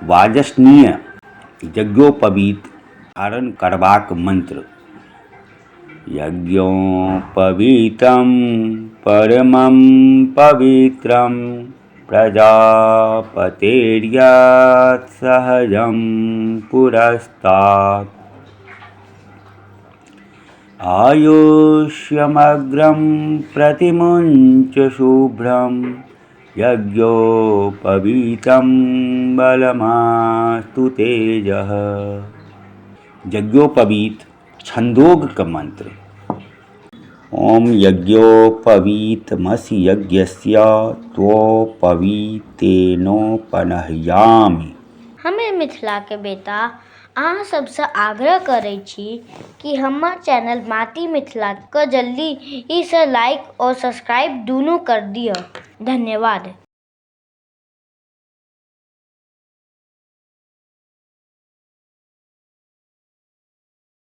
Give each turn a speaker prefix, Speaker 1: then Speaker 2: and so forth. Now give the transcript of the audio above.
Speaker 1: वार्ष्णेय यज्ञोपवीत धारण करबाक मंत्र। यज्ञोपवीतं परमं पवित्रं प्रजापतेर्यत् सहजं पुरस्तात् आयुष्यमग्रं प्रतिमुञ्च शुभ्रं यज्ञोपवीतं बलमास्तु तेजः। यज्ञोपवीत छन्दोग के मंत्र। ॐ यज्ञोपवीतमसि यज्ञस्य त्वोपवीतेनोपनह्यामि।
Speaker 2: हमे मिथिला के बेटा अहाँ सबसँ आग्रह करै छी कि हमर चैनल माटी मिथिला के जल्दी सँ लाइक और सब्सक्राइब दुनू कर दिअ। धन्यवाद।